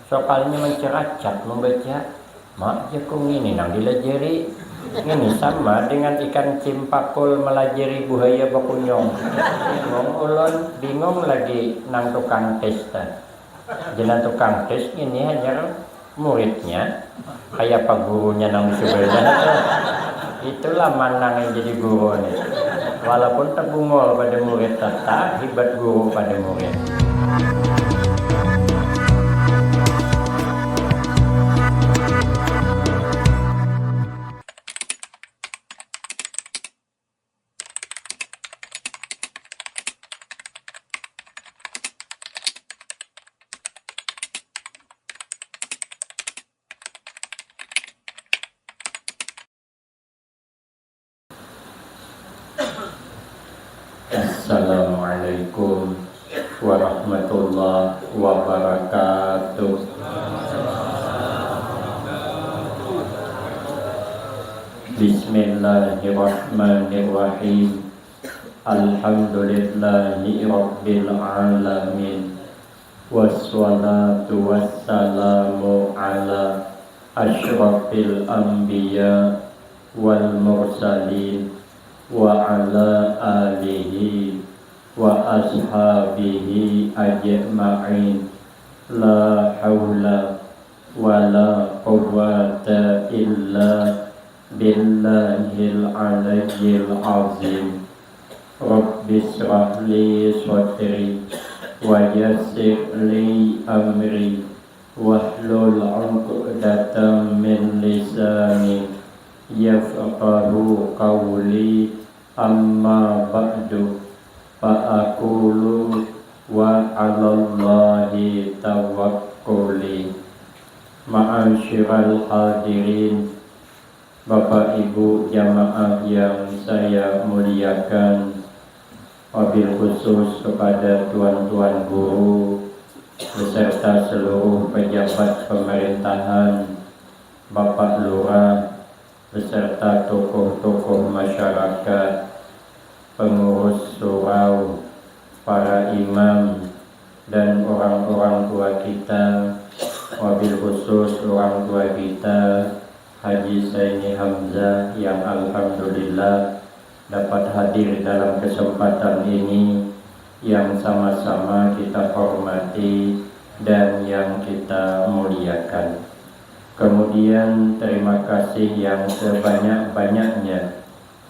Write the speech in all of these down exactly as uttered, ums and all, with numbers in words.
Sokalnya manceracap membaca. Mak, jaku, ngini nang dilajari. Ngini sama dengan ikan cimpakul melajari buhaya bakunyung. Bingung ulun, bingung lagi nang tukang tes tah. Jenah tukang tes ngini hanyar muridnya, kayapa gurunya nang disubainya tu. Itulah manang yang jadi guru ni. Walaupun tabungul pada murid, tetap hibat guru pada murid. Assalamualaikum warahmatullahi wabarakatuh. Bismillahirrahmanirrahim. Alhamdulillahi rabbil alamin. Wassalatu wassalamu ala asyrafil anbiya wal mursalin wa ala alihi wa ashabihi ajma'in. La haula wala quwwata illa billahil aliyyil azim. Rabbi shrah li sadri wa yassir li amri wahlul uqdatam min lisani yafqahu qawli. Amma ba'du, fa aqulu wa 'alallahi tawakkuli. Ma'asyiral hadirin, Bapak Ibu jamaah yang saya muliakan, wabil khusus kepada tuan-tuan guru beserta seluruh pejabat pemerintahan, Bapak Lurah, beserta tokoh-tokoh masyarakat, pengurus surau, para imam, dan orang-orang tua kita, wabil khusus orang tua kita, Haji Saini Hamzah, yang alhamdulillah dapat hadir dalam kesempatan ini, yang sama-sama kita hormati dan yang kita muliakan. Kemudian, terima kasih yang sebanyak-banyaknya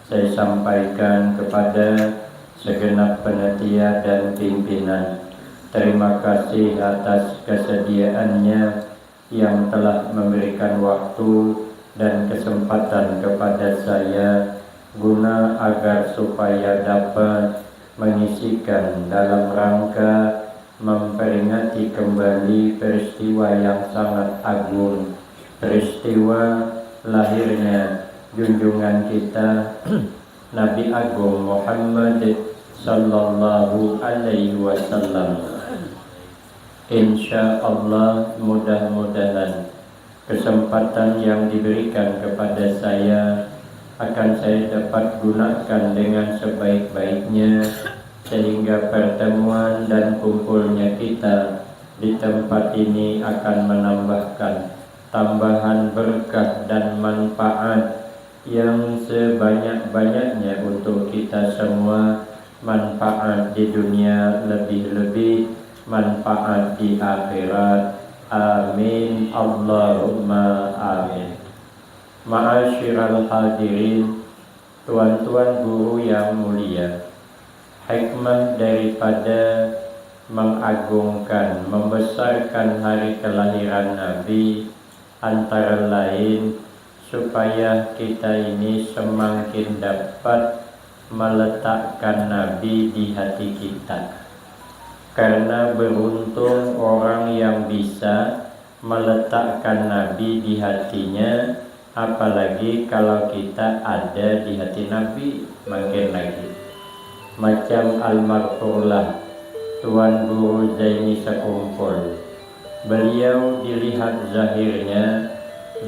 saya sampaikan kepada segenap panitia dan pimpinan. Terima kasih atas kesediaannya yang telah memberikan waktu dan kesempatan kepada saya guna agar supaya dapat mengisikan dalam rangka memperingati kembali peristiwa yang sangat agung, peristiwa lahirnya junjungan kita Nabi Agung Muhammad sallallahu alaihi wasallam. Insya Allah, mudah-mudahan kesempatan yang diberikan kepada saya akan saya dapat gunakan dengan sebaik-baiknya, sehingga pertemuan dan kumpulnya kita di tempat ini akan menambahkan tambahan berkah dan manfaat yang sebanyak-banyaknya untuk kita semua, manfaat di dunia, lebih-lebih manfaat di akhirat. Amin, Allahumma amin. Ma'asyiral hadirin, tuan-tuan guru yang mulia, hikmah daripada mengagungkan, membesarkan hari kelahiran Nabi antara lain supaya kita ini semakin dapat meletakkan Nabi di hati kita. Karena beruntung orang yang bisa meletakkan Nabi di hatinya, apalagi kalau kita ada di hati Nabi, makin lagi. Macam almarhumlah Tuan Guru Zaini Sekumpul. Beliau dilihat zahirnya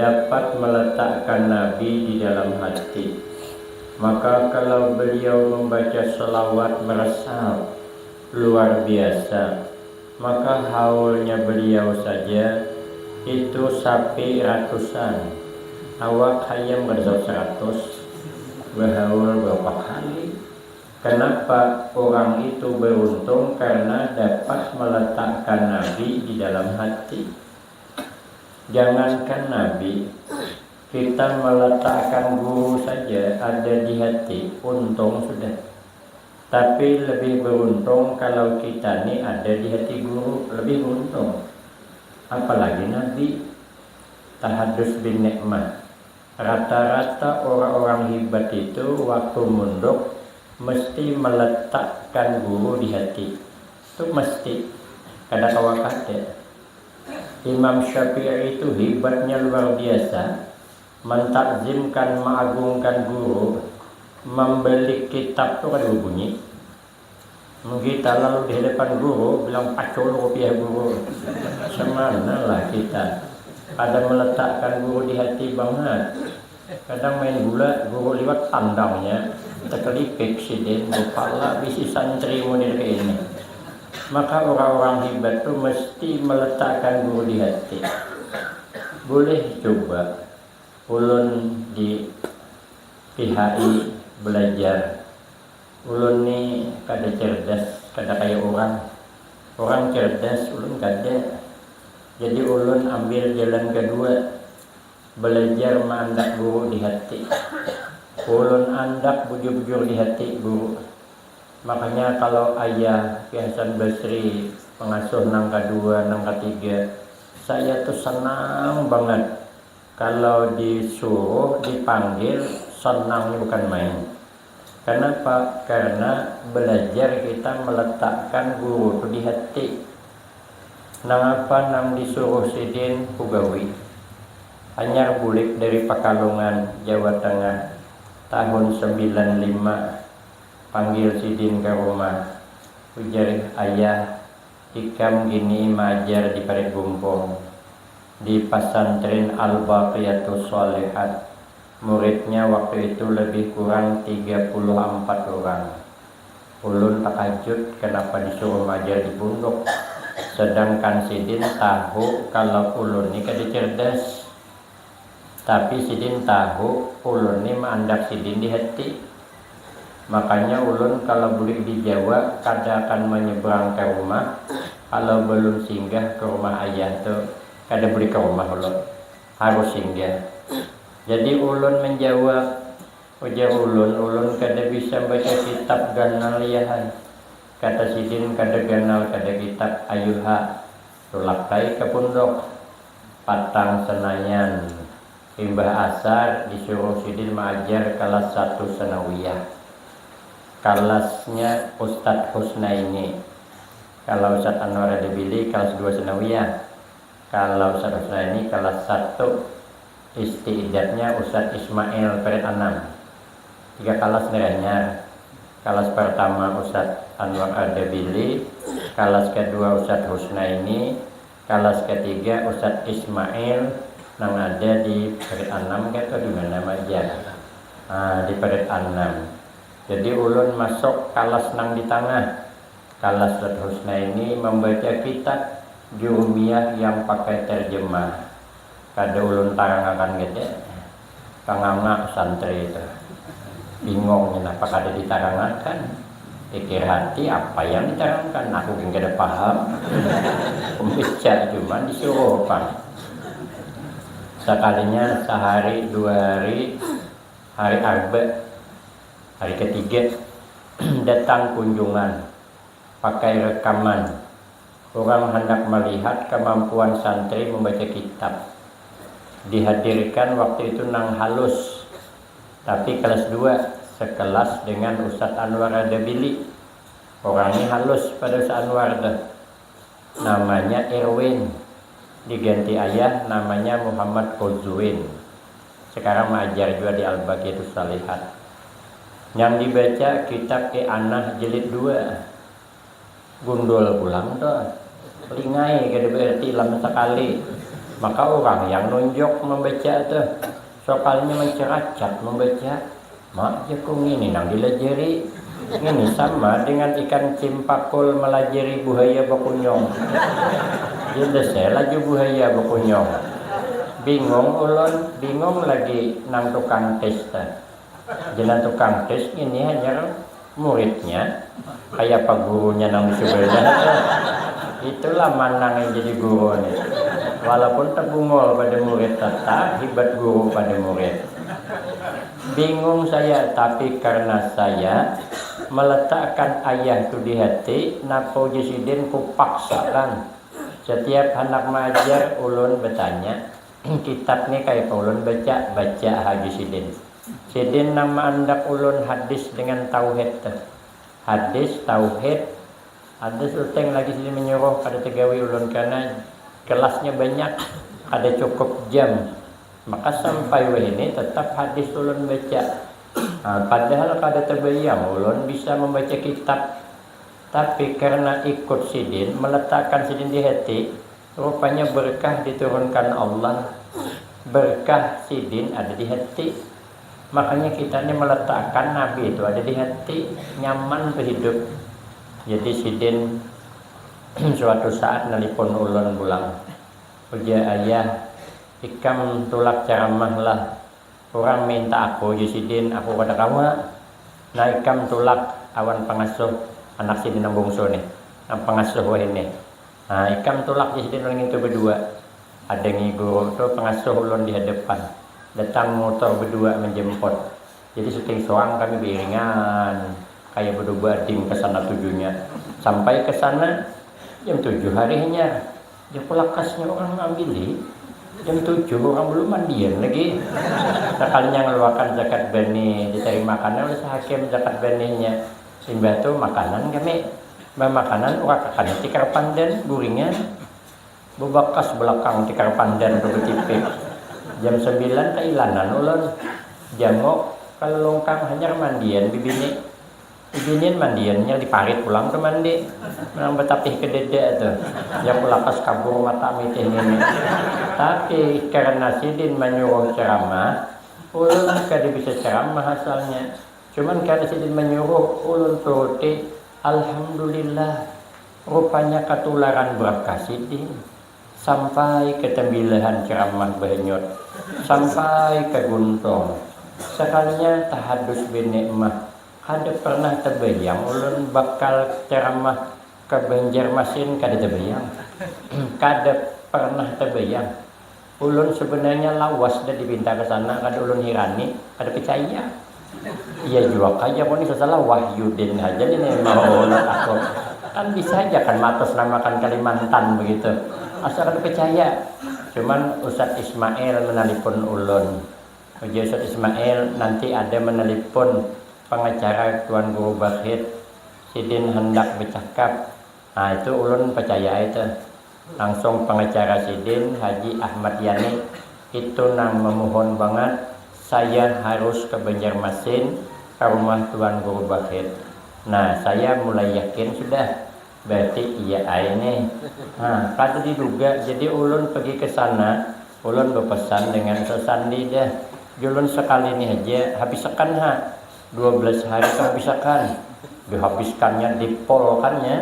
dapat meletakkan Nabi di dalam hati. Maka kalau beliau membaca selawat meresap, luar biasa. Maka haulnya beliau saja itu sapi ratusan, awak hayam kada seratus, bahaul berapa kali. Kenapa orang itu beruntung? Karena dapat meletakkan Nabi di dalam hati. Jangankan Nabi, kita meletakkan guru saja ada di hati, untung sudah. Tapi lebih beruntung kalau kita ni ada di hati guru, lebih beruntung. Apalagi Nabi. Tahadus bin nikmah. Rata-rata orang-orang hibat itu waktu munduk mesti meletakkan guru di hati. Itu mesti. Kada kawa kada. Imam Syafi'i itu hibatnya luar biasa, mentakzimkan, mengagungkan guru, membeli kitab tu kada bunyi. Mun kita lalu di hadapan guru, bilang, "Pacul kopiah guru." Semana lah kita. Kada meletakkan guru di hati bangat. Kadang main gula, guru liwat tandangnya, tekelipik sidin, kepala bisi santri model kayak ini. Maka orang-orang hibat tu mesti meletakkan guru di hati. Boleh coba ulun di P H I belajar. Ulun ni kada cerdas, kada kaya orang. Orang cerdas, ulun kada. Jadi ulun ambil jalan kedua, belajar maandak guru di hati. Ulun andak bujur-bujur di hati guru. Makanya kalau ayah Ki Hasan Basri, pengasuh nang kedua, nang ketiga, saya tuh senang banget. Kalau disuruh, dipanggil, senangnya bukan main. Kenapa? Karena belajar kita meletakkan guru tu di hati. Nangapa nang disuruh sidin kugawi. Hanyar bulik dari Pakalungan, Jawa Tengah, tahun sembilan lima, panggil sidin ke rumah. Ujar, "Ayah, ikam gini maajar di Parit Gumpung, di Pasantren Al-Baqiyatus Shalihat. Muridnya waktu itu lebih kurang tiga puluh empat orang." Ulun takajut kenapa disuruh maajar di punduk, sedangkan sidin tahu kalau ulun ni kada cerdas. Tapi sidin tahu ulun ni maandak sidin di hati. Makanya ulun kalau bulik di Jawa kada akan menyeberang ke rumah, kalau belum singgah ke rumah ayah tu kada bulik ke rumah ulun, harus singgah. Jadi ulun menjawab, ujar ulun, ulun kada bisa baca kitab ganal ya hai. Kata sidin, kada ganal kada kitab, ayuha, tulak ai ke punduk. Patang Senayan, imbah asar disuruh sidin maajar kelas satu sanawiyah. Kelasnya Ustadz Husnaini. Kalau Ustadz Anwar Adabili kelas dua sanawiyah. Kalau Ustadz Husnaini kelas satu, isti'dadnya Ustadz Ismail Parit Anam. Tiga kelas ni hanyar. Kelas pertama Ustadz Anwar Adabili, kelas kedua Ustadz Husnaini, kelas ketiga Ustadz Ismail nang ada di Parit Anam kah atau di mana aja? Ah, di Parit Anam. Jadi ulun masuk kelas nang di tengah. Kelas Ustadz Husnaini membaca kitab Jurumiyah yang pakai terjemah. Kada ulun tarangakan gede. Tanganga santri itu. Bingung, kenapa kada ditarangakan? Pikir hati, apa yang ditarangakan? Aku gin kada paham. Pembaca cuman disuruh pang. Sekalinya sehari, dua hari, hari Arba, hari ketiga, datang kunjungan pakai rekaman. Orang hendak melihat kemampuan santri membaca kitab. Dihadirkan waktu itu nang halus, tapi kelas dua, sekelas dengan Ustadz Anwar Adabili. Orangnya halus pada Ustadz Anwar tuh. Namanya Erwin. Diganti ayah, namanya Muhammad Kozwin. Sekarang mengajar juga di Al-Baqiyatus Salihat. Yang dibaca kitab I'anah jilid dua. Gundul pulang tuh. Lingai kada berarti lama sekali. Maka orang yang nunjuk membaca tuh. Sokalnya menceracak membaca. Mak, jaku ngini nang dilajari. Ini sama dengan ikan cimpakul melajari buhaya bakunyong. Jelas saya laju buhaya bakunyong. Bingung ulun, bingung lagi nang tukang tes teh. Jenah tukang tes ini hanya muridnya, kayak apa gurunya nang di sebelah tuh. Itulah manang yang jadi guru nih. Walaupun terbungul pada murid, tetap hebat guru pada murid. Bingung saya, tapi karena saya meletakkan ayah tu di hati, napa uji sidin kupaksakan. Setiap anak mengajar, ulun bertanya, kitab ni kayak ulun baca, baca haji sidin. Sidin nang maandak ulun hadis dengan tauhid tu. Hadis, tauhid, ada syuting lagi sini menyuruh kada tegawi ulun karena kelasnya banyak, kada cukup jam. Maka sampai wahini tetap hadis ulun baca. Nah, padahal kada terbayang ulun bisa membaca kitab. Tapi karena ikut sidin, meletakkan sidin di hati, rupanya berkah diturunkan Allah. Berkah sidin ada di hati. Makanya kita ni meletakkan Nabi itu ada di hati, nyaman tu hidup. Jadi sidin suatu saat nelipun ulun pulang. Ujar, "Ayah, ikam tulak ceramah lah. Orang minta aku," ujar sidin, "aku kada kawa. Nah, ikam tulak awan pengasuh, anak sidin nang bungsu nih, nang pengasuh wahini. Nah, ikam tulak," ujar sidin, "ulun ngintu berdua." Ada ngi guru tu pengasuh ulun di hadapan. Datang motor berdua menjemput. Jadi syuting suang kami beiringan, kayak berdua bading ke sana tujuhnya. Sampai ke sana jam tujuh hari hanyar. Jaku lakasnya orang ambil, jam tujuh orang belum mandian lagi. Sekalinya ngeluarkan zakat bani, diterimakannya oleh si hakim zakat baninya. Imbah tu makanan kami, bah makanan urakakannya tikar pandan, guringan. Bebakas belakang tikar pandan tu betipik. Jam sembilan kailanan ulun. Janguk kalau lungkang hanyar mandian bibini. Bibinin mandian hanyar di parit pulang tu mandi. Nang betapih ke dada tu. Jaku lakas kabur mata mitih ngini. Tapi karena sidin menyuruh ceramah, ulun kada bisa ceramah asalnya. Cuman kada sidin menyuruh, ulun turuti. Alhamdulillah, rupanya katularan berkah sidin. Sampai ketembilahan ceramah bahanyut, sampai ke Guntung. Sekalinya tahadus binikmah, kada pernah terbayang ulun bakal ceramah ke Banjarmasin, kada terbayang. Kada pernah terbayang. Ulun sebenarnya lawas dah dipinta ke sana, kada ulun hirani, kada percaya. Iya jua kah, jaku ni, sasalah Wahyudin haja ni nang maulud aku. Kan bisa haja kan maatas namakan Kalimantan begitu. Asa kada percaya. Cuman Ustadz Ismail menelpon ulun. Ujar Ustadz Ismail, nanti ada menelpon pengacara Tuan Guru Bahit. Sidin hendak bercakap. Nah, itu ulun percaya itu. Langsung pengacara sidin, Haji Ahmad Yani, itu nang memohon bangat, saya harus ke Banjarmasin, ke rumah Tuan Guru Bahit. Nah, saya mulai yakin sudah, berarti iya ai nih. Nah, kada diduga, jadi ulun pergi ke sana, ulun berpesan dengan sesandi dah. Julun sekali nih aja, habisakan ha. Dua belas hari kehabisakan. Dihabiskannya, dipolkannya,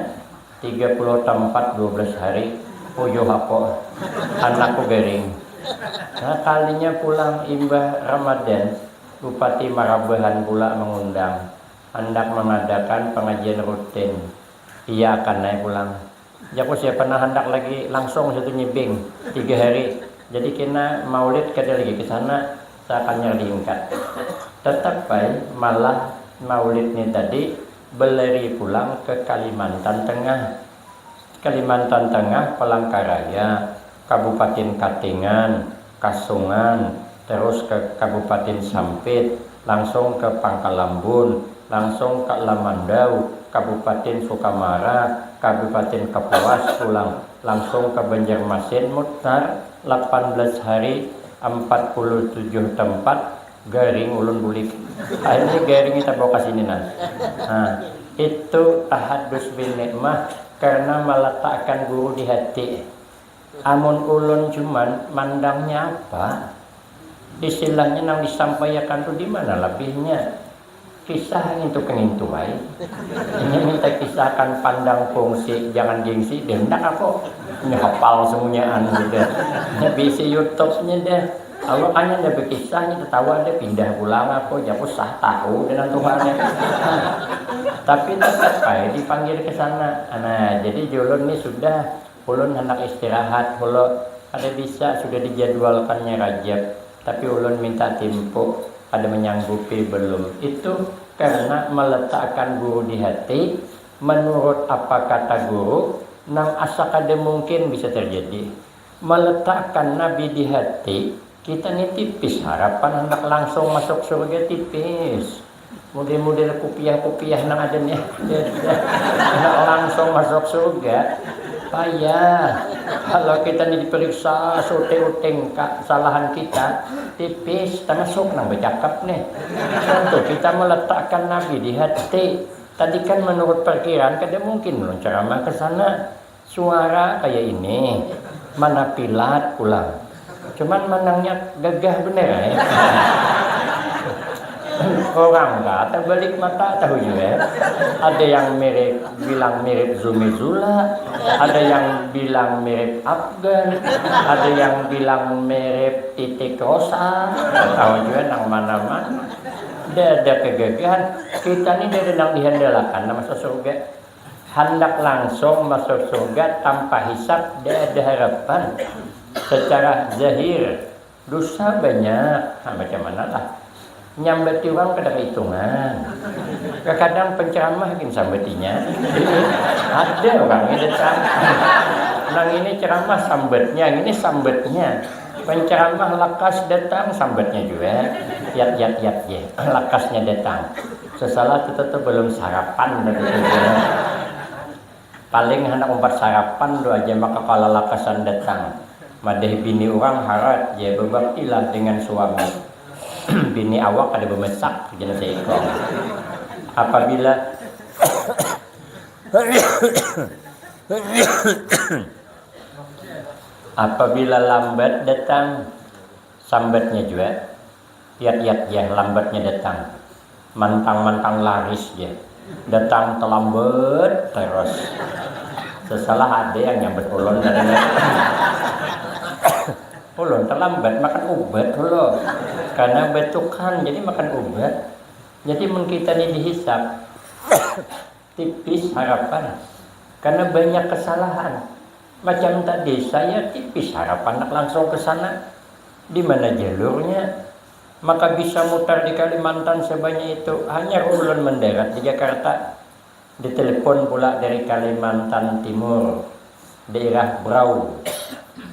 tiga puluh tempat dua belas hari. Puyuh aku, anakku garing. Nah, kalinya pulang imbah Ramadan, Bupati Marabahan pula mengundang, hendak mengadakan pengajian rutin. Iya akan naik pulang. Jaku siapa nang handak lagi langsung situ nyibing tiga hari. Jadi kena maulid kada lagi ke sana, seakannya diingkat. Tetap baik, malah maulid ni tadi belari pulang ke Kalimantan Tengah. Kalimantan Tengah, Palangkaraya, Kabupaten Katingan, Kasungan, terus ke Kabupaten Sampit, langsung ke Pangkalambun, langsung ke Lamandau, Kabupaten Sukamara, Kabupaten Kapuas pulang, langsung ke Banjarmasin, mutar delapan belas hari, empat puluh tujuh tempat, garing ulun bulik. Akhirnya garing kita bawa ke sini nah. Nah, itu tahadus bin nikmah karena meletakkan guru di hati. Amun ulun cuman mandangnya apa? Istilahnya nang disampaikan tu di mana lebihnya? Kisah ngintu kengintu ai. Ini minta kisahkan pandang fungsi, jangan gengsi, dendak aku. Ini hafal semuanya anu gitu. Ini bisi YouTube-nya deh. Kalau hanya ada berkisah ini tertawa deh, pindah pulang aku, jaku sah tahu dengan Tuhan. Tapi tetap aja dipanggil ke sana. Nah, jadi julun ini sudah, ulun hendak istirahat, kalau ada bisa sudah dijadwalkannya Rajab. Tapi ulun minta timpu, ada menyanggupi belum. Itu karena meletakkan guru di hati, menurut apa kata guru, nang asa kada mungkin bisa terjadi. Meletakkan Nabi di hati, kita ni tipis harapan hendak langsung masuk surga, tipis. Model-model kupiah-kupiah nang ada nih, hendak langsung masuk surga, payah. Kalau kita ni diperiksa seuting-uting kesalahan kita, tipis, termasuk nang bercakap nih. Tentu kita meletakkan Nabi di hati. Tadi kan menurut perkiraan kada mungkin ulun ceramah ke sana. Suara kayak ini, mana pilat pulang. Cuman manangnya gagah bener ya. Orang kata balik mata tahu juga. Ada yang mirip, bilang mirip Zumi Zula, ada yang bilang mirip Afgan, ada yang bilang mirip Titik Rosa, tahu juga nang mana-mana. Ada, ada kegagahan. Kita ni dari nang dihandalakan nama surga. Handak langsung masuk surga tanpa hisap, dah ada harapan. Secara zahir, dosa banyak. Nah, macam mana lah? Nyambati orang kada kehitungan. Kadang penceramah gin sambatinya. Ada orang ini datang. Nang ini ceramah sambatnya, ini sambatnya. Penceramah lakas datang, sambatnya juga. Yat, yat, yat, je. Lakasnya datang. Sesalah tu, tu, tu belum sarapan tadi tu. Paling handak umpat sarapan tu aja maka kalalapasan datang. Madahi bini urang harat ja, babaktilah dengan suami. Bini awak kada bamasak, jar seikung. Apabila apabila lambat datang, sambatnya jua. Yat, yat, yah, lambatnya datang. Mantang-mantang laris ja. Datang talambat tarus. Sesalah ada yang nyambat ulun tadi. Ulun talambat makan ubat ulun. Karena batukan, jadi makan ubat. Jadi mun kita ni dihisap, tipis harapan. Karena banyak kesalahan. Macam tadi, saya tipis harapan nak langsung ke sana. Di mana jalurnya? Maka bisa mutar di Kalimantan sebanyak itu. Hanya ulun mendarat di Jakarta. Ditelepon pula dari Kalimantan Timur, daerah Brau.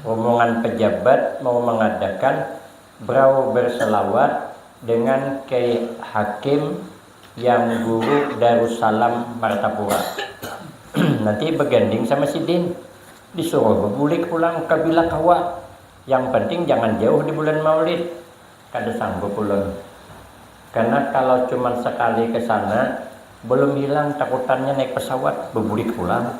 Rombongan pejabat mau mengadakan Brau berselawat dengan Kiai Hakim yang guru Darussalam Martapura. Nanti beganding sama sidin. Disuruh bebulik pulang ke bila kawa. Yang penting jangan jauh di bulan Maulid. Kada sanggup ulun. Karena kalau cuma sekali ke sana, belum hilang takutannya naik pesawat, bebulik pulang.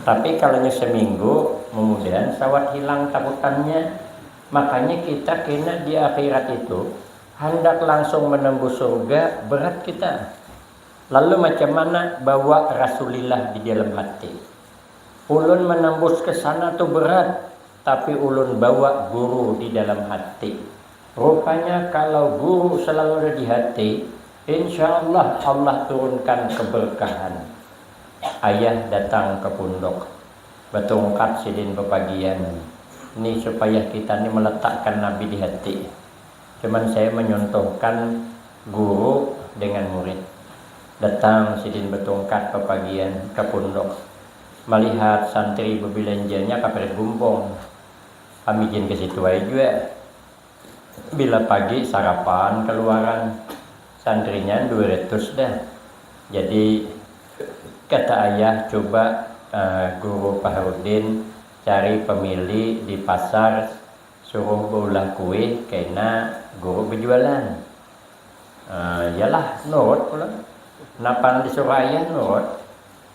Tapi kalau seminggu, mudah-mudahan sawat hilang takutannya. Makanya kita kena di akhirat itu, handak langsung menembus surga, berat kita. Lalu macam mana bawa Rasulillah di dalam hati? Ulun menembus ke sana tu berat, tapi ulun bawa guru di dalam hati. Rupanya kalau guru selalu ada di hati, insya Allah, Allah turunkan keberkahan. Ayah datang ke punduk, betungkat sidin bepagian. Ni supaya kita ni meletakkan Nabi di hati. Cuman saya menyontohkan guru dengan murid. Datang sidin betungkat bepagian ke punduk. Melihat santri bebelanjanya kaparit gumpung. Kami jin ke situ aja juga. Bila pagi sarapan keluaran, santrinya dua ratus dah. Jadi kata ayah, coba uh, guru Fahrudin cari pemilih di pasar, suruh beulah kue kena guru berjualan. Uh, yalah, nurut pula. Napa disuruh ayah nurut.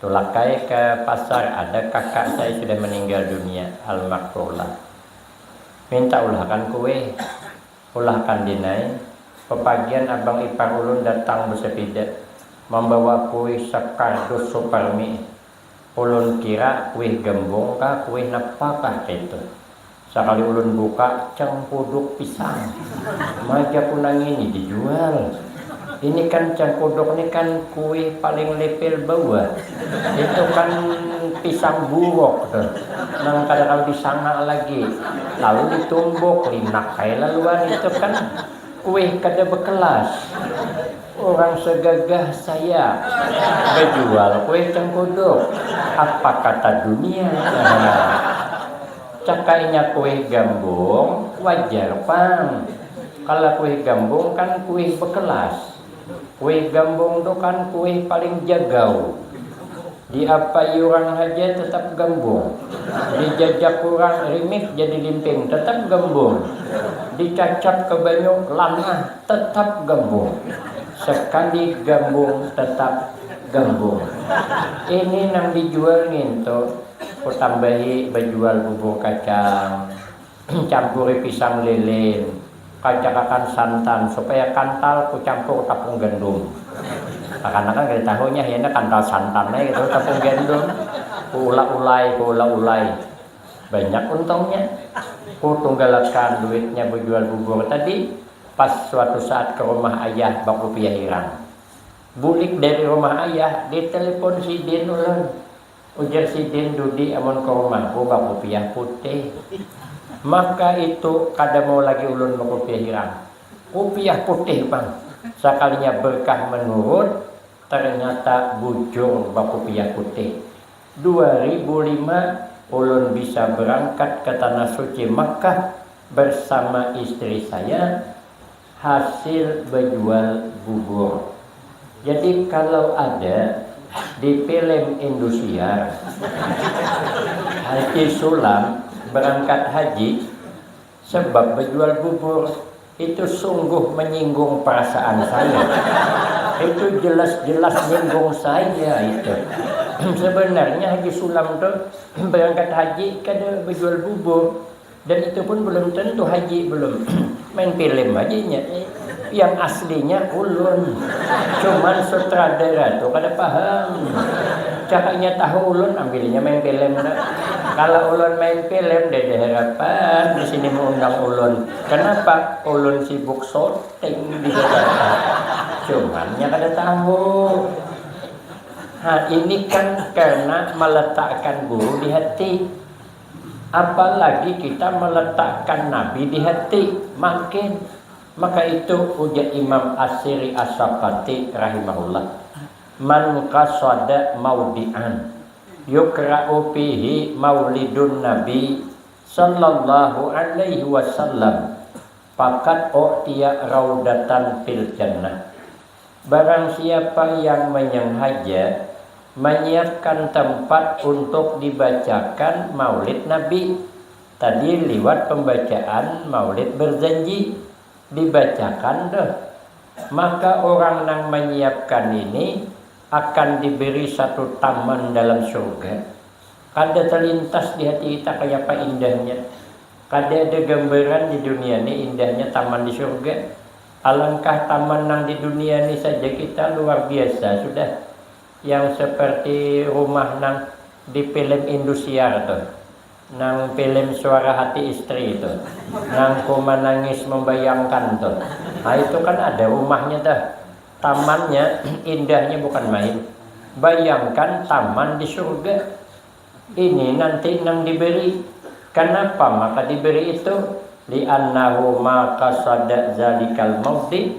Tulakai ke pasar, ada kakak saya sudah meninggal dunia, almarhumlah. Minta ulahkan kue, ulahkan dinai. Bepagian abang ipar ulun datang besepeda, membawa kuih sekardus Supermi. Ulun kira kuih gambung kah, kuih napa kah kaitu. Sakali ulun buka, cangkuduk pisang. Maja ku nang ini dijual. Ini kan cangkuduk ni kan kuih paling level bawah. Itu kan pisang buruk tuh. Nang kada kawa disanga lagi. Lalu ditumbuk, linak ai laluan itu kan. Kuih kada bekelas. Orang segagah saya bejual kuih cangkuduk. Apa kata dunia? Cakainya kuih gambung wajar pang. Kalau kuih gambung kan kuih bekelas. Kuih gambung tu kan kuih paling jagau. Diapai urang haja tetap gambung. Dijajak urang rimik jadi limping tetap gambung. Dicacap ke banyu lanah tetap gambung. Sekali gambung tetap gambung. Ini nang dijual ngintu, kutambahi bejual bubur kacang, campuri pisang lilin, kacakakan santan supaya kantal kucampur tapung gandum. Kakanakan kada tahunya ya kantal santan aja gitu tapung gandum. Kuula-ulai, kuula-ulai. Banyak untungnya. Kutunggalakan duitnya bejual bubur tadi. Pas suatu saat ke rumah ayah bakupiah hirang. Bulik dari rumah ayah, ditelepon sidin ulun. Ujar sidin, Dudi, amun ke rumahku bakupiah putih. Maka itu kada mau lagi ulun bakupiah hirang. Kupiah putih pang. Sakalinya berkah menurut, ternyata bujur bakupiah putih. Dua ribu lima ulun bisa berangkat ke tanah suci Makkah bersama istri saya. Hasil bejual bubur. Jadi kalau ada di film Indosiar Haji Sulam berangkat haji sebab bejual bubur, itu sungguh menyinggung perasaan saya. Itu jelas-jelas nyinggung saya itu. Sebenarnya Haji Sulam tuh berangkat haji kada bejual bubur. Dan itu pun belum tentu haji, belum. Main film aja nya. Yang aslinya ulun. Cuman sutradara tu kada paham. Cakanya tahu ulun, ambilnya main film dah. Kalau ulun main film, dada harapan di sini mengundang ulun. Kenapa? Ulun sibuk syuting di Jakarta. Cuman nya kada tahu. Nah, ini kan karena meletakkan guru di hati. Apalagi kita meletakkan Nabi di hati, makin. Maka itu ujar Imam Asiri As-Saqati rahimahullah, "Man qasada maudi'an yukra'u fihi maulidun Nabi sallallahu alaihi wasallam, fakat u'tiya raudatan fil jannah." Barang siapa yang menyenghaja menyiapkan tempat untuk dibacakan maulid Nabi, tadi liwat pembacaan maulid berjanji, dibacakan tuh, maka orang nang menyiapkan ini akan diberi satu taman dalam surga. Kada terlintas di hati kita kayapa indahnya. Kada ada gambaran di dunia ni indahnya taman di surga. Alangkah taman nang di dunia ni saja kita luar biasa sudah. Yang seperti rumah nang di film Indosiar tuh. Nang film Suara Hati Istri itu. Nang ku menangis membayangkan tuh. Nah, itu kan ada rumahnya tuh. Tamannya indahnya bukan main. Bayangkan taman di surga. Ini nanti nang diberi. Kenapa maka diberi itu? Li'annahu ma qasada zalikal maudi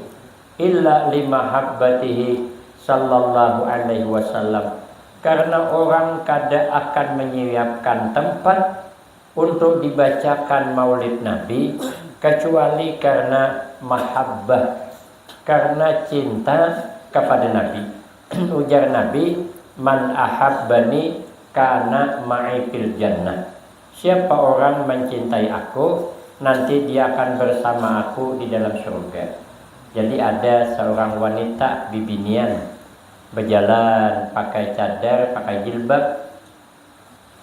illa limahabbatihi sallallahu alaihi wasallam. Karena orang kada akan menyiapkan tempat untuk dibacakan maulid Nabi kecuali karena mahabbah, karena cinta kepada Nabi. Ujar Nabi, "Man ahabbani kana ma'i fil jannah." Siapa orang mencintai aku, nanti dia akan bersama aku di dalam surga. Jadi ada seorang wanita bibinian berjalan pakai cadar, pakai jilbab.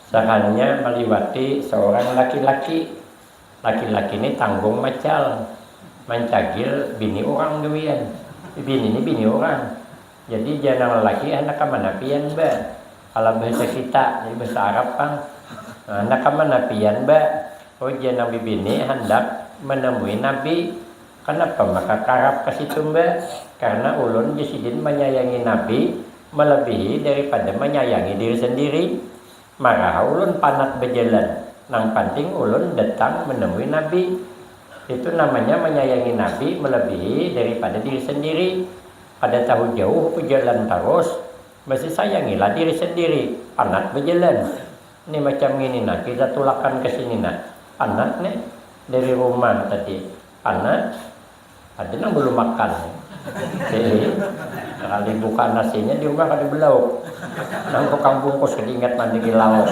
Sakalinya meliwati seorang laki-laki. Laki-laki ini tanggung macal. mancagil bini urang gawian. Bini ni bini urang. Jadi jar nang lalaki, handak ka mana pian, Mbak? Kalau bahasa kita, jadi bahasa Arab pang. Handak ka mana pian, Mbak? Oh, jar nang bibini, handak menemui Nabi. Kanapa maka karap ka situ, Mbak? Karena ulun jar sidin manyayangi Nabi melebihi daripada manyayangi diri sendiri. Marah ulun panat bejalan. Nang panting ulun datang menemui Nabi. Itu namanya manyayangi Nabi melebihi daripada diri sendiri. Kada tahu jauh bejalan terus, masih sayangilah diri sendiri. Panat bejalan. Ni macam ngini nah, kita tulakan ke sini nah. Panat nih dari rumah tadi. Panat. Ada nang belum makan. Jadi, sekali buka nasinya di rumah kada belauk. Nang tukang bungkus kada ingat mandiri lauk.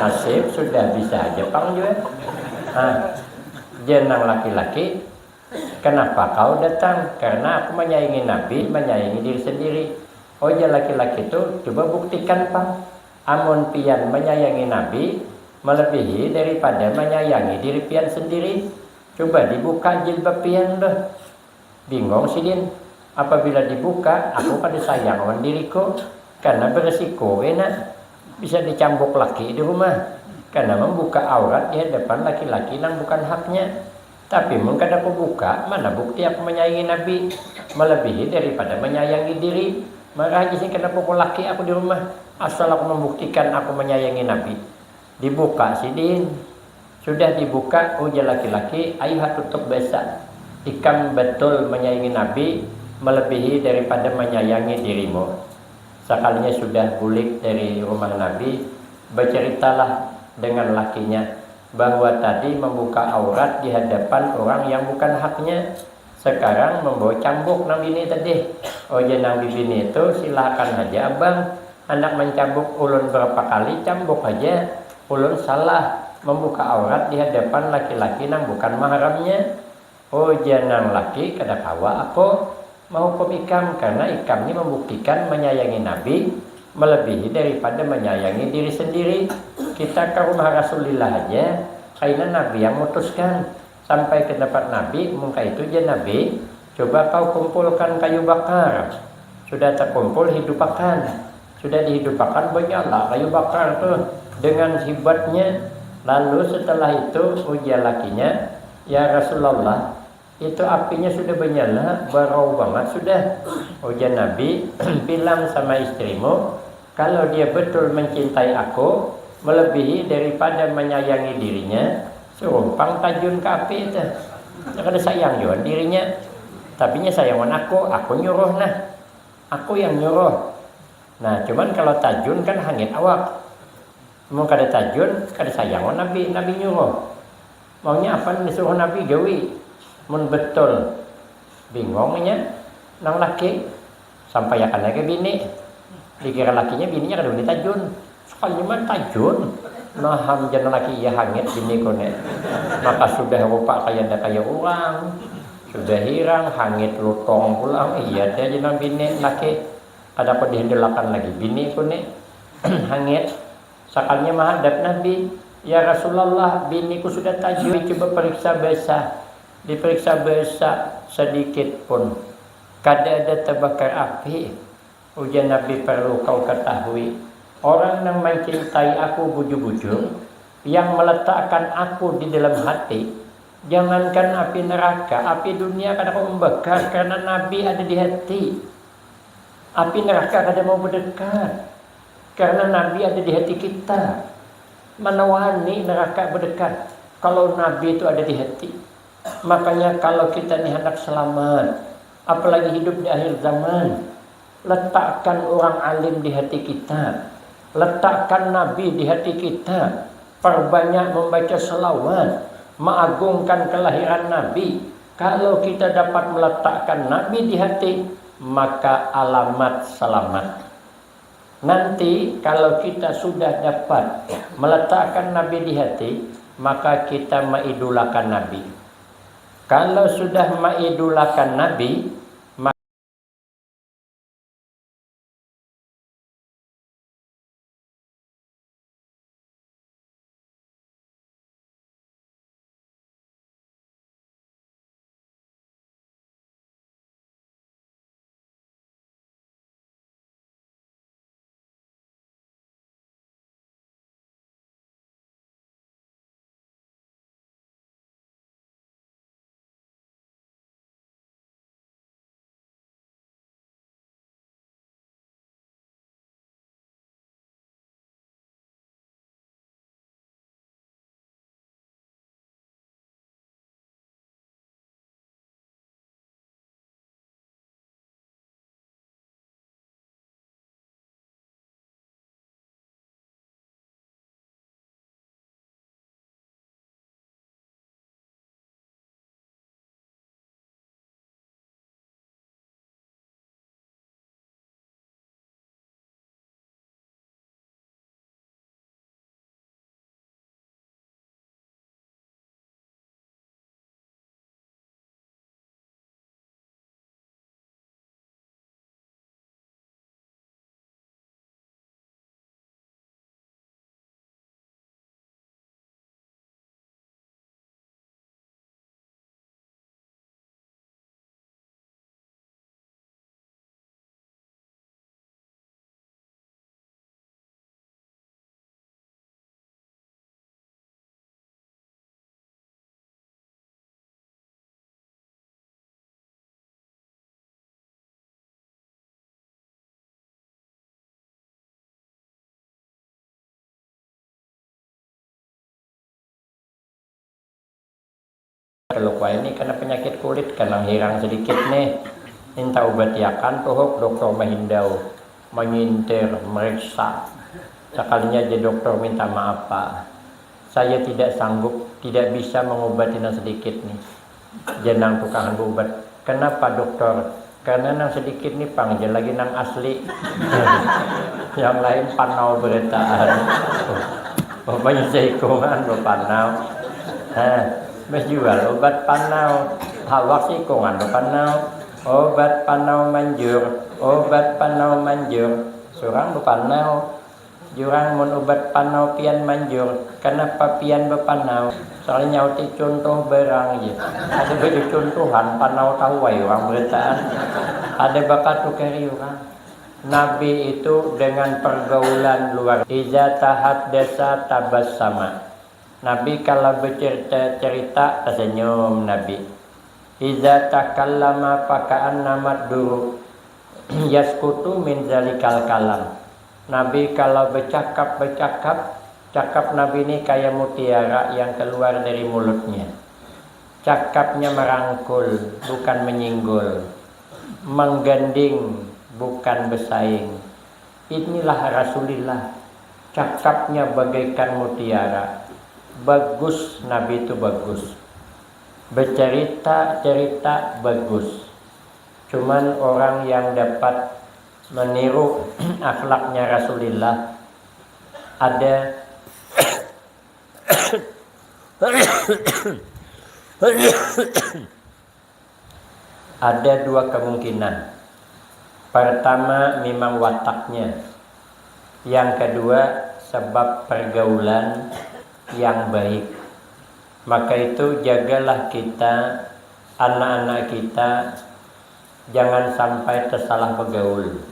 Nasib sudah bisa aja pang jua. Nah, jar nang laki-laki, kenapa kau datang? Karena aku menyayangi Nabi, menyayangi diri sendiri. Oh, jar laki-laki tu, coba buktikan pang. Amun pian menyayangi Nabi melebihi daripada menyayangi diri pian sendiri, coba dibuka jilbab pian tuh. Bingung sidin, apabila dibuka, aku kada sayang lawan diriku, karena beresiko kena bisa dicambuk laki di rumah, karena membuka aurat di hadapan laki-laki nang bukan haknya. Tapi mun kada kubuka, mana bukti aku menyayangi Nabi melebihi daripada menyayangi diri? Marah aja sih kena pukul laki aku di rumah, asal aku membuktikan aku menyayangi Nabi. Dibuka sidin. Sudah dibuka, ujar laki-laki, ayuha tutup basa. Ikam betul menyayangi Nabi melebihi daripada menyayangi dirimu. Sekalinya sudah bulik dari rumah Nabi, berceritalah dengan lakinya bahwa tadi membuka aurat di hadapan orang yang bukan haknya. Sekarang membawa cambuk nang bini tadi. Ujar nang bibini itu, silakan haja abang, handak mancambuk ulun berapa kali cambuk haja, ulun salah membuka aurat di hadapan laki-laki nang bukan mahramnya. Ujar nang laki, kada kawa aku mahukum ikam karena ikam ni membuktikan menyayangi Nabi melebihi daripada menyayangi diri sendiri. Kita ke rumah Rasulillah haja, kaina Nabi yang mutuskan. Sampai ke tempat Nabi, mun kaitu jar Nabi, coba kau kumpulkan kayu bakar. Sudah terkumpul, hidupakan. Sudah dihidupakan, banyala kayu bakar tu dengan hibatnya. Lalu setelah itu ujar lakinya, ya Rasulullah, itu apinya sudah banyala, barau bangat sudah. Ujar Nabi, bilang sama istrimu, kalau dia betul mencintai aku melebihi daripada menyayangi dirinya, suruh pang tajun ke api itu. Kada sayang jua dirinya, tapi nya sayang wan aku, aku nyuruh nah, aku yang nyuruh. Nah, cuman kalau tajun kan hangit awak. Mun kada tajun, kada sayang wan Nabi, Nabi nyuruh. Maunya apa nang disuruh Nabi gawi. Mun betul, bingung inya nang laki, sampaiakan ai ka bini. Dikira lakinya bininya kada wani tajun. Sekalinya mah tajun. Naham jar nang laki, iya hangit biniku ni. Maka sudah rupa kaya ada kaya urang. Sudah hirang, hangit lutong pulang. Iya dah jar nang bini laki. Kada aku dihandulakan lagi biniku ni. Hangit. Sakalinya mahadap Nabi, ya Rasulullah, biniku sudah tajun, coba periksa basa. Diperiksa basa sedikit pun kada ada terbakar api. Ujar Nabi, perlu kau ketahui, orang yang mencintai aku bujur-bujur, yang meletakkan aku di dalam hati, jangankan api neraka, api dunia kada kau membakar karena Nabi ada di hati. Api neraka kada mau berdekat karena Nabi ada di hati kita. Mana wani neraka berdekat kalau Nabi itu ada di hati. Makanya kalau kita ni hendak selamat, apalagi hidup di akhir zaman, letakkan orang alim di hati kita, letakkan Nabi di hati kita, perbanyak membaca selawat, mengagungkan kelahiran Nabi. Kalau kita dapat meletakkan Nabi di hati, maka alamat selamat. Nanti kalau kita sudah dapat meletakkan Nabi di hati, maka kita mengidolakan Nabi. Kalau sudah mengidolakan Nabi, Kalau kua ini kena penyakit kulit, kanang hirang sedikit nih. Minta ubatiakan tuhuk dokter mahindau, menyintir, meriksa. Sekalinya aja dokter minta maaf, Pak. Saya tidak sanggup, tidak bisa mengobati nang sedikit nih. Janang tukang berubat. Kenapa dokter? Karena nang sedikit nih pang aja lagi nang asli. Yang lain panau berataan. Bapanya seikungan bapanau. Hah, menjual obat panau. Awak seikungan bapanau. Obat panau manjur, obat panau manjur. Surang bapanau. Jurang mun ubat panau pian manjur, kanapa pian bapanau? Soalnya nyahuti cuntuh barang ja. Ada baju cuntuhan panau tahu ai urang berataan. Ada bakatukari urang. Nabi itu dengan pergaulan luar iza tahaddasa tabassama. Nabi kalau bercerita cerita tersenyum Nabi. Iza takallama faka'annama duru yaskutu min zalikal kalam. Nabi kalau bercakap-bercakap, cakap Nabi ini kayak mutiara yang keluar dari mulutnya. Cakapnya merangkul, bukan menyinggol. Mengganding, bukan bersaing. Inilah Rasulillah. Cakapnya bagaikan mutiara. Bagus, Nabi itu bagus. Bercerita-cerita bagus. Cuman orang yang dapat meniru akhlaknya Rasulillah ada ada dua kemungkinan. Pertama memang wataknya. Yang kedua sebab pergaulan yang baik. Maka itu jagalah kita, anak-anak kita, jangan sampai tersalah begaul.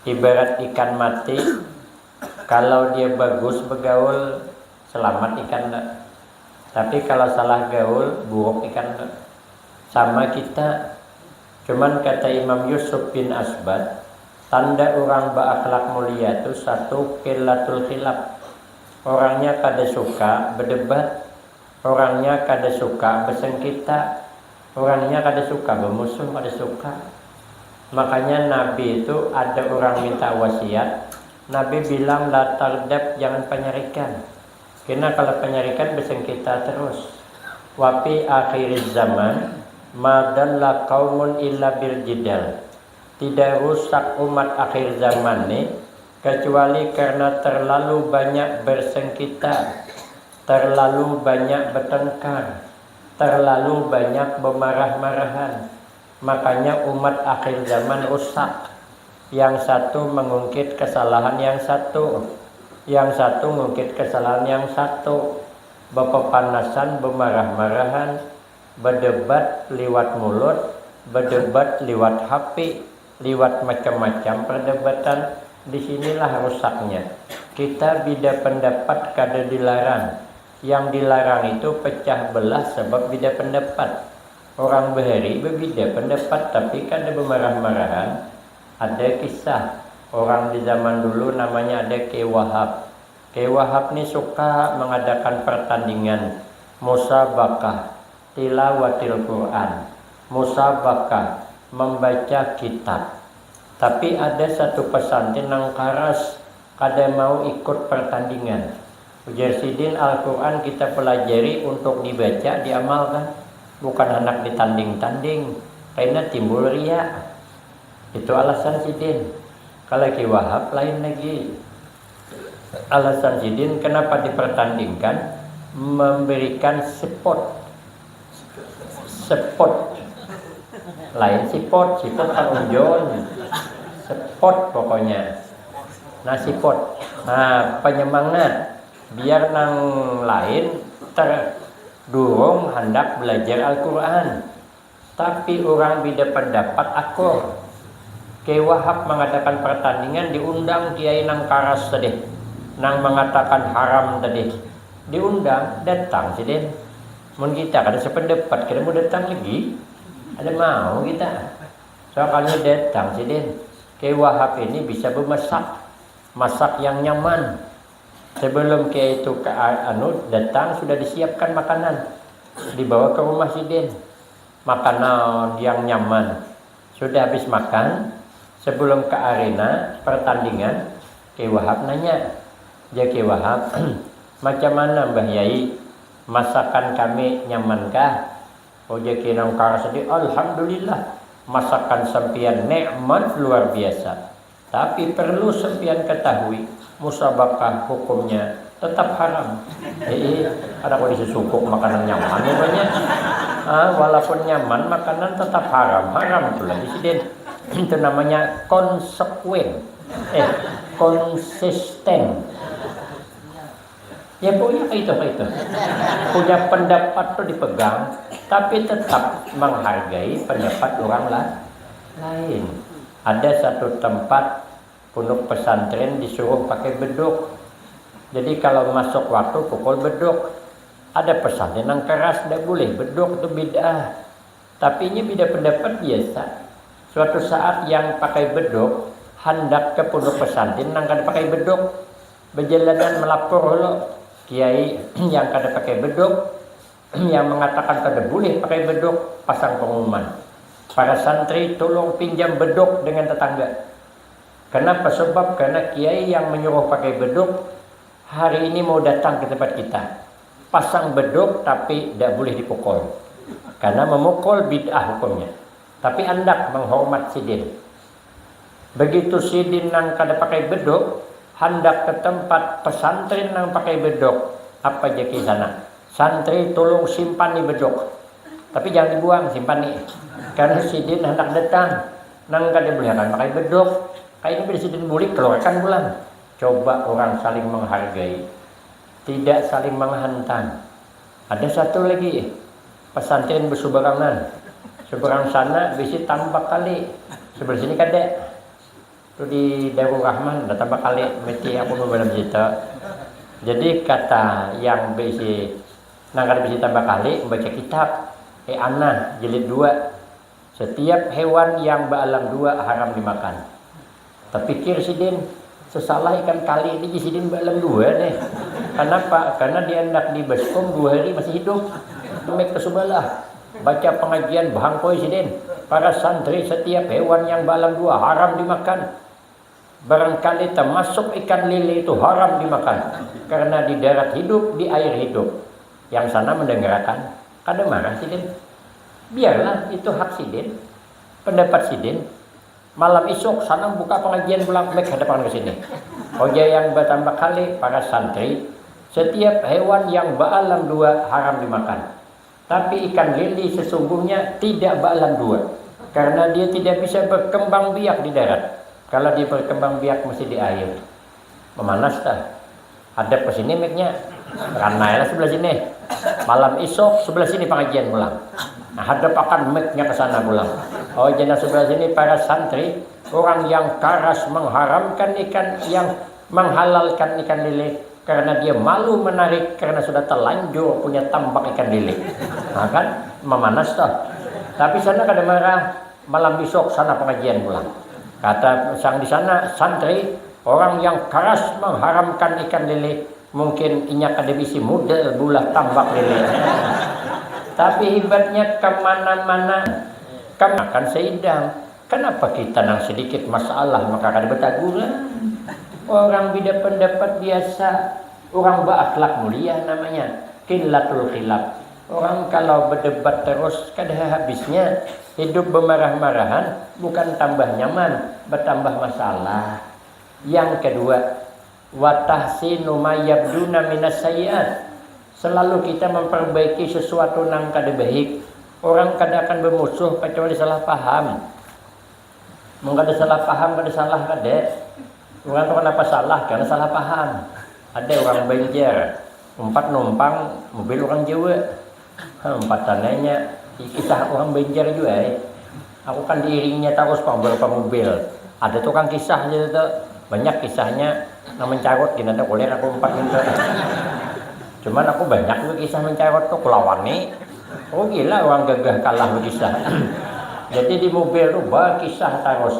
Ibarat ikan mati, kalau dia bagus begaul, selamat ikan dah. Tapi kalau salah gaul, buruk ikan dah. Sama kita. Cuman kata Imam Yusuf bin Asbat, tanda orang beakhlak mulia tu satu qillatul khilaf. Orangnya kada suka berdebat, orangnya kada suka bersengketa, orangnya kada suka bemusuh, kada suka. Makanya Nabi itu ada orang minta wasiat, Nabi bilang la taghdab, jangan panyarikan. Kena kalau panyarikan bersengketa terus. Wa fi akhiriz zaman ma dalla qaumun illa bil jidal. Tidak rusak umat akhir zaman ni kecuali karena terlalu banyak bersengketa, terlalu banyak bertengkar, terlalu banyak bemarah-marahan. Makanya umat akhir zaman rusak. Yang satu mengungkit kesalahan yang satu, yang satu ngungkit kesalahan yang satu. Bepepanasan, bemarah-marahan, berdebat liwat mulut, berdebat liwat H P, liwat macam-macam perdebatan. Di sinilah rusaknya. Kita bida pendapat kada dilarang. Yang dilarang itu pecah belah sebab bida pendapat. Orang bahari bebida pendapat tapi kada bemarah-marahan. Ada kisah orang di zaman dulu namanya ada Ki Wahab. Ki Wahab ni suka mengadakan pertandingan musabakah tilawatil Quran, musabakah membaca kitab. Tapi ada satu pesantren nang karas kada mau ikut pertandingan. Ujar sidin, Al-Quran kita pelajari untuk dibaca, diamalkan, bukan handak ditanding-tanding, kaina timbul ria. Itu alasan sidin. Kalau Ki Wahab lain lagi. Alasan sidin kenapa dipertandingkan, memberikan spot. Spot. Lain sipot, sipot pangunjon. Spot pokoknya. Nah, sipot. Nah, penyemangat. Biar nang lain terdurung handak belajar Al-Quran. Tapi urang bida pendapat akur. Ki Wahab mengadakan pertandingan, diundang kiai nang karas tadi, nang mengatakan haram tadi. Diundang, datang sidin. Mun kita kada sependapat, kada mau datang lagi. Ada mau kita. Soalnya datang sidin. Ki Wahab ini bisa memasak. Masak yang nyaman. Sebelum kiai itu ke anu datang sudah disiapkan makanan. dibawa ke rumah sidin. Makan naon yang nyaman. Sudah habis makan, sebelum ke arena pertandingan, Kiai Wahab nanya, "Jar Kiai Wahab, macam mana Mbah Yai? Masakan kami nyamankah?" Ujar Kiai nang karas tadi, "Alhamdulillah, masakan sampiyan nikmat luar biasa. Tapi perlu sampiyan ketahui, musabakah hukumnya tetap haram." Jadi, kada kau disusukuk makanan nyaman rupanya. Ah, walaupun nyaman, makanan tetap haram. Haram tu lagi sidin. Itu namanya konsekuen. Eh, konsisten. Ya, punya itu, itu. Punya pendapat tu dipegang, tapi tetap menghargai pendapat orang la-, lain. Ada satu tempat pondok pesantren disuruh pakai beduk. Jadi, kalau masuk waktu, pukul beduk. Ada pesantren yang keras, tidak boleh beduk, itu bid'ah. Tapi ini beda pendapat biasa. Suatu saat yang pakai beduk handak ke pondok pesantren nang kada pakai beduk. Bejalanan melapor lo kiai yang kada pakai beduk, yang mengatakan kada boleh pakai beduk, pasang pengumuman. Para santri, tolong pinjam beduk dengan tetangga. Kenapa? Sebab karena kiai yang menyuruh pakai beduk hari ini mau datang ke tempat kita. Pasang beduk tapi tidak boleh dipukul. Karena memukul bid'ah hukumnya. Tapi andak menghormat sidin. Begitu sidin nang kada pakai beduk, handak ke tempat pesantren nang pakai beduk, apa jaki sana? "Santri, tolong simpani beduk. Tapi jangan dibuang, simpani. Karena sidin handak datang. Nang kada boleh akan pakai beduk. Kayak ini bila sidin bulik, keluarkan pulang." Coba orang saling menghargai, tidak saling menghantam. Ada satu lagi, pesantren bersubarangan. Seberang sana bisi tambak kali, sebelah sini kada. Tu di Darul Rahman, ada tambak kali, mesti aku babalam situ. Jadi kata yang bisi, nang kada bisi tambak kali, membaca kitab, eh, Anah, jilid dua. Setiap hewan yang baalam dua haram dimakan. Tapikir sidin, sesalah ikan kali ini, sidin baalam dua nih. Kenapa? Karena dia hendak di baskom dua hari masih hidup. Mek ke subalah. Baca pengajian bahangkoi sidin. Para santri, setiap hewan yang baalam dua haram dimakan. Barangkali termasuk ikan lele itu haram dimakan. Karena di darat hidup, di air hidup. Yang sana mendengarkan, kada marah sidin. Biarlah, itu hak sidin. Pendapat sidin. Malam isuk, sana buka pengajian pulang, mek hadapan ke sini. Ujar yang batambak kali, para santri, setiap hewan yang baalam dua haram dimakan. Tapi ikan lele sesungguhnya tidak baalam dua. Karena dia tidak bisa berkembang biak di darat. Kalau dia berkembang biak mesti di air. Memanas dah. Hadap ke sini miknya. Ranai lah sebelah sini. Malam isuk sebelah sini pengajian pulang. Nah, hadap akan miknya ke sana pulang. Oh, jenah sebelah sini para santri, orang yang karas mengharamkan ikan, yang menghalalkan ikan lele karena dia malu menarik karena sudah terlanjur punya tambak ikan lele. Nah, kan memanas toh. Tapi sana kada marah, malam besok sana pengajian pulang. Kata sang di sana, santri, orang yang keras mengharamkan ikan lele, mungkin inya kada bisi modal bulah tambak lele. Tapi hebatnya kemana-mana, kemakan seidang. Kenapa kita nang sedikit masalah maka kada betaguran? Orang beda pendapat biasa, orang beakhlak mulia namanya. Qillatul khilaf. Orang kalau berdebat terus kada habisnya, hidup bemarah-marahan bukan tambah nyaman, bertambah masalah. Yang kedua, wa tahsinu ma yabduna minas sayyiat. Selalu kita memperbaiki sesuatu nang kada baik. Orang kada akan bermusuh kecuali salah paham. Mun kada salah paham, kada salah kada. Orang tu kenapa salah? Karena salah paham. Ada orang Banjar, umpat numpang mobil orang Jawa. Ha, umpat tananya, kisah orang Banjar juga, eh. Aku kan diiringinya terus pang beberapa mobil. Ada tukang kisah aja tu. Banyak kisahnya, nang mencarut gini ada kulir aku umpat minta. Cuman aku banyak juga kisah mencarut tu, kulawani. Oh, gila, orang gagah kalah berkisah. Jadi di mobil tu berkisah terus.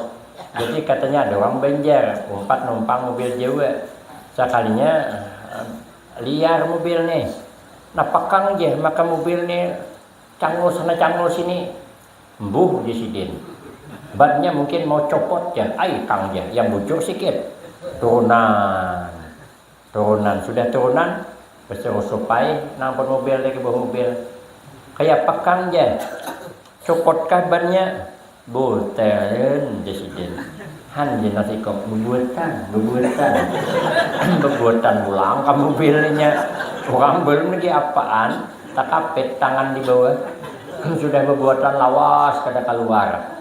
Jadi katanya ada orang Banjar, umpat numpang mobil Jawa. Sekalinya, eh, liar mobil nih. Napakang ja maka mobil ni, cangul sana cangul sini. Mbuh, jar sidin. Bannya mungkin mau copot ja, ai kang ja, yang bujur sikit. Turunan. Turunan, sudah turunan, beserusup ai nang pun mobil di kebuah mobil. Kaya pakang ja. Copotkah bannya? Buteren, jar sidin. Han, jar nang sikok, bebuatan, bebuatan. Bebuatan pulang ka mobilnya. Urang belum lagi apaan, takapit tangan di bawah. Sudah bebuatan lawas kada kaluar.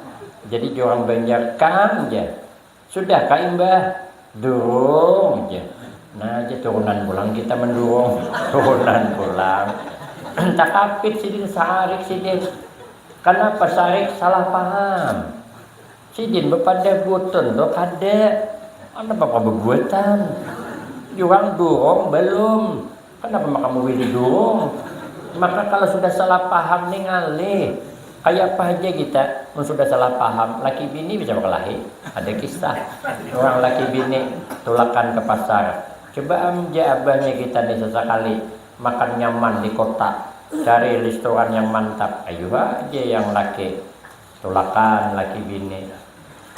Jadi jar urang Banjar, kang ja. Sudah kah imbah? Durung, jar. Nah, jar, turunan pulang kita mendurung. Turunan pulang. Takapit sidin, sarik sidin. Kanapa sarik? Salah paham. Sidin bepadah butun tu kada. Kanapa kau bebuatan? Jar urang durung belum. Kanapa maka mawili durung? Maka kalau sudah salah paham ni ngalih. Kaya apa haja kita, mun sudah salah paham, laki bini bisa bakalahi. Ada kisah. Urang laki bini tulakan ke pasar. Coba am ja abahnya kita ni sasakali makan nyaman di kota. Cari restoran yang mantap. Ayu haja yang laki tulakan, laki bini.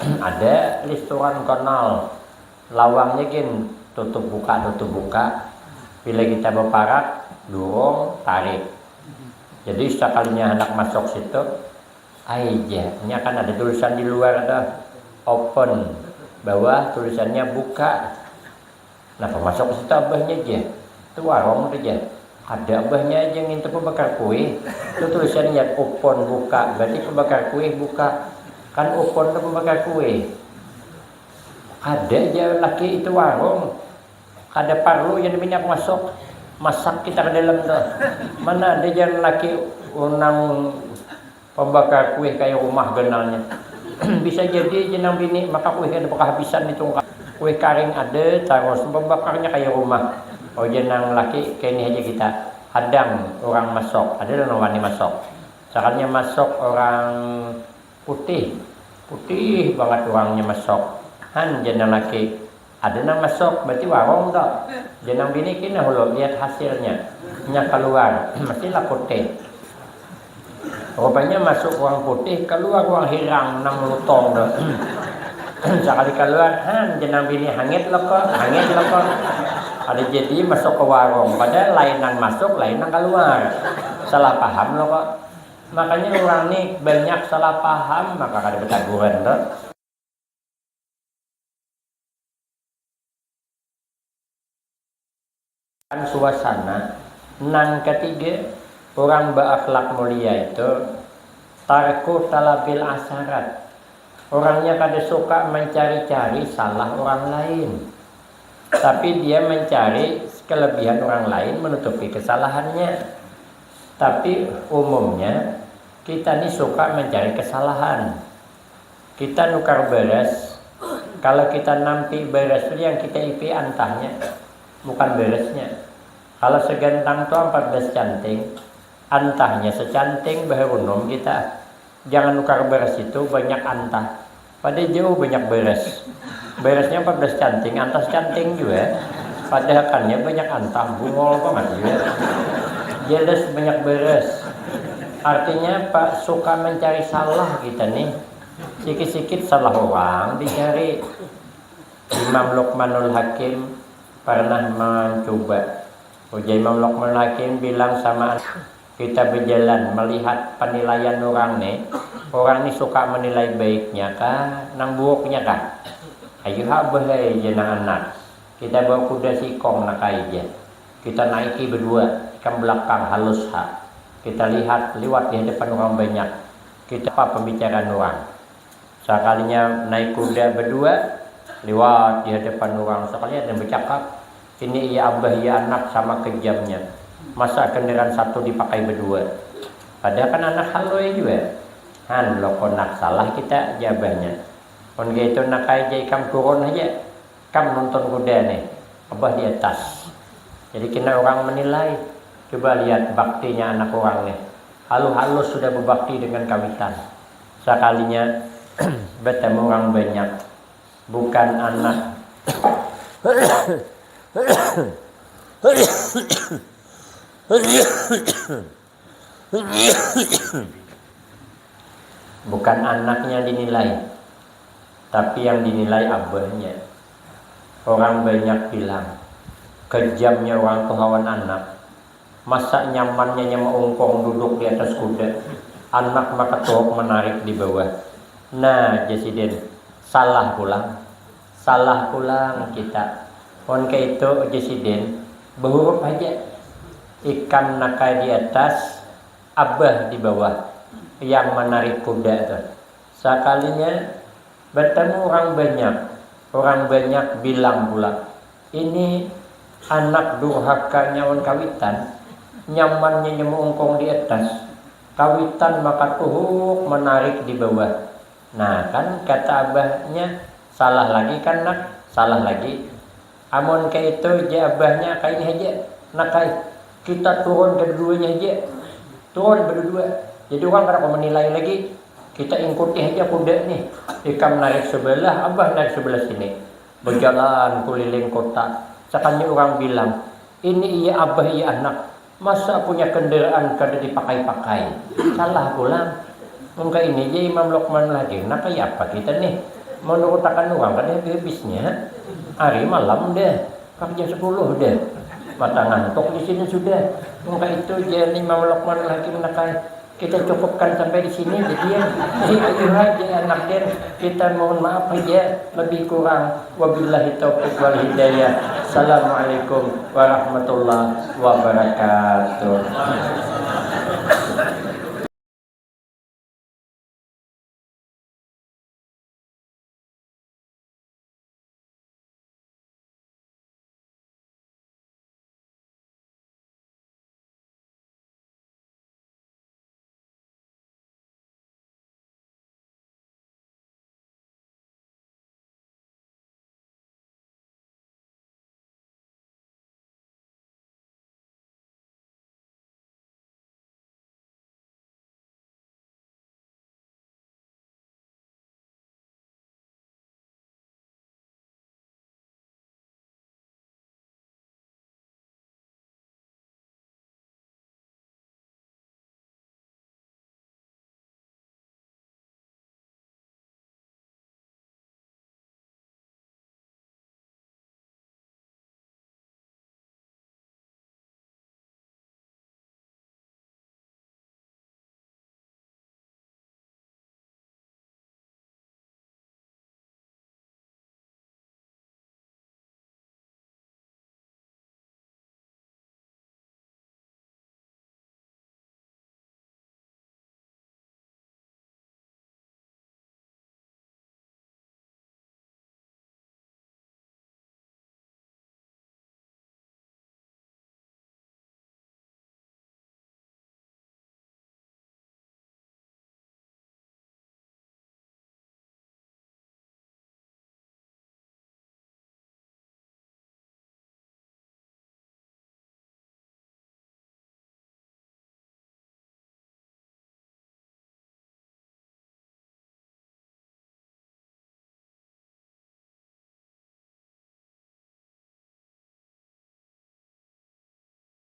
Ada restoran kanal. Lawangnya gin tutup buka, tutup buka. Bila kita baparak, durung, tarik. Jadi sakalinya handak masuk situ, ai ja, nya kan ada tulisan di luar tuh, open, bawah tulisannya buka. Nah, pamasuk situ abahnya ja, itu warung tu ja. Ada abahnya aja ngintu pembakar kuih. Itu tulisannya open buka, berarti pembakar kuih buka. Kan open tu pembakar kuih. Kada ja laki itu warung. Kada parlu ya minyak masuk. Masak kita ke dalam tu. Mana ada ja laki unang pembakar kuih kaya rumah ganalnya. Bisa jadi ja nang bini maka kuih kada bakahabisan di tungkang. Kuih karing ada tarus pembakarnya kaya rumah. Oh ja nang laki kaya ini haja kita. Hadang urang masuk, ada nang wani masuk. Sakalinya masuk orang putih, putih bangat urangnya masuk. Han, jar nang laki, ada nang masuk, berarti warung tu. Jar nang bini, kina hulu, lihat hasilnya. Nya kaluar, mestilah putih. Rupanya masuk urang putih, kaluar urang hirang nang lutong tu. Sakali kaluar, han, jar nang bini, hangit loko, hangit loko. Kada jadi masuk ke warung, padahal lain nang masuk, lain nang kaluar. Salah paham loko. Makanya urang ni banyak salah paham, maka kada bataguran tu. Suasana. Nang katiga, urang baakhlak mulia itu tarku talabil asarat. Urangnya kada suka mancari-cari salah urang lain. Tapi dia mancari kelebihan urang lain menutupi kesalahannya. Tapi umumnya kita ni suka mancari kesalahan. Kita nukar baras, kalau kita nampi baras tu yang kita ipi antahnya, bukan barasnya. Kalau segantang tu ampat belas canting, antahnya secanting baharunum kita. Jangan nukar baras itu banyak antah. Pada jauh banyak baras. Barasnya empat belas canting, antah canting juga. Padahakannya banyak antah, bungol banget juga. Jelas banyak baras. Artinya apa? Suka mencari salah kita nih. Sikit-sikit salah orang dicari. Imam Luqmanul Hakim pernah mencoba. Ujar Imam Luqmanul Hakim bilang sama anak, kita berjalan melihat penilaian orang nih. Orang nih suka menilai baiknya kah, nang buruknya kah? Ayo ha bahai jar nang anak. Kita bawa kuda sikong nak aja. Kita naiki berdua, ikam belakang halus ha. Kita lihat liwat di hadapan orang banyak. Kita apa pembicaraan orang. Sakalinya naik kuda berdua, liwat di hadapan orang. Sakalinya ada yang bercakap, ini iya abah iya anak sama kejamnya. Masa kendaraan satu dipakai berdua. Padahal kan anak haloi juga. Han, lo konak salah kita jabahnya. Mun kaitu nak ai ja ikam turun haja. Kam nonton kuda nih, abah di atas. Jadi kena orang menilai. Coba lihat baktinya anak orang nih. Halus-halus sudah berbakti dengan kawitan. Sakalinya bertemu orang banyak. Bukan anak. Bukan anaknya yang dinilai, tapi yang dinilai abahnya. Orang banyak bilang, kejamnya orang tuh lawan anak. Masa nyamannya nya maungkong duduk di atas kuda, anak makatuhuk manarik di bawah. Nah, jar sidin, salah pulang. Salah pulang kita. Mun kaitu, jar sidin, bahurup haja. Ikam naka di atas, abah di bawah, yang manarik kuda tuh. Sakalinya batamu urang banyak, urang banyak bilang pulang, ini anak durhaka nyaman kawitan, nyamannya nya maungkung di atas, kawitan makatuhuk manarik di bawah. Nah kan, kata abahnya, salah lagi kan nak, salah lagi. Amun kaitu, jar abahnya, kaini haja, nak ai, kita turun kaduduanya haja, turun badudua, jadi urang kada kawa manilai lagi, kita ingkuti haja kuda nih, ikam narik sabalah, abah narik sabalah sini, bajalan kuliling kota, sakalinya urang bilang, ini iya abah iya anak, masa punya kendaraan kada dipakai-pakai, salah pulang. Mungka ini ja Imam Lukman lagi, nah kaya apa kita nih? Manurutakan urang kada habis-habisnya. Hari malam dah, pang jam sepuluh dah. Mata ngantuk di sini sudah. Mungka itu ja Imam Lukman lagi, nah kaya kita cukupkan sampai di sini jadi ya. Jadi ayo aja anak den, kita mohon maaf aja lebih kurang. Wabillahi taufiq wal hidayah. Assalamualaikum warahmatullahi wabarakatuh.